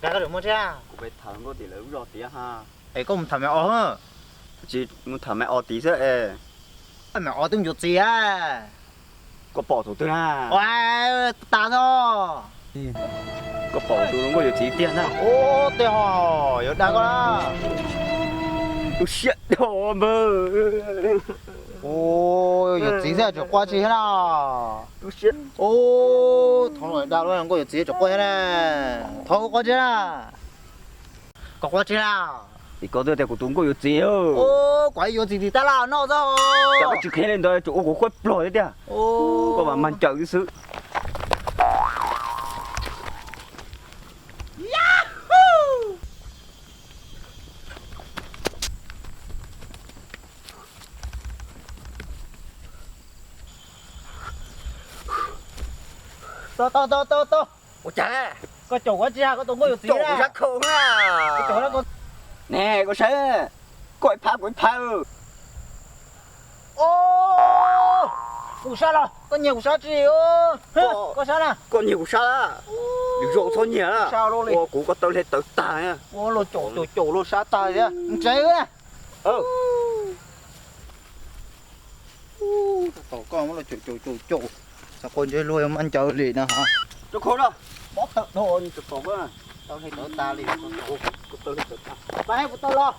Dag, koj tseem muaj tseeb? Kuv pem tham nkauj tim lawv lub zos tiav ha. Es koj mus tham me os? Tsis, mus tham me os tid xwb es. Me os twb yuav txiv a. Koj pom tus twg na? Ua, tas xwb. Koj pom tus hluas nkauj yuav txiv tiag na? Ua, tej ho yuav dag koj na. Tu siab dhau npawg. Ua, yuav txiv xwb tseem quaj tsis thiab na? Tu siab. Ua, thov dag, hluas nkauj yuav txiv tseem quaj thiab na? Thov quaj tsis na. Koj quaj tsis na? Tim koj twb tias kuv tus nkauj yuav txiv. Ua, kuv yuav txiv tim tab laj noj xwb. Cas koj tsis qhia li ntawd, tseem ua kuv quaj plog thiab tiag. Koj mas mag ncaws xwb. Tau tau tau tau tau. Ua cas? Koj caum kuv tsis, koj tus nkauj yuav txiv. Caum kuv sab khau na. Ne, koj saib, koj ib phab kuv ib phab. Kuv sab los koj nyiag kuv sab tsis? Koj sab na. Koj nyiag kuv sab, zoo txhob nyiag. Ua kuv koj taw hle tawv tag. Ua luag caum caum caum luag sab tag thiab, mus tsev na. Tab tom koj muab luag caum caum caum caum, xav quaj ntsej luag yuav mag ncaws li no. Mob tawm dhau, taw hle tawv tag li. Kuv taw los.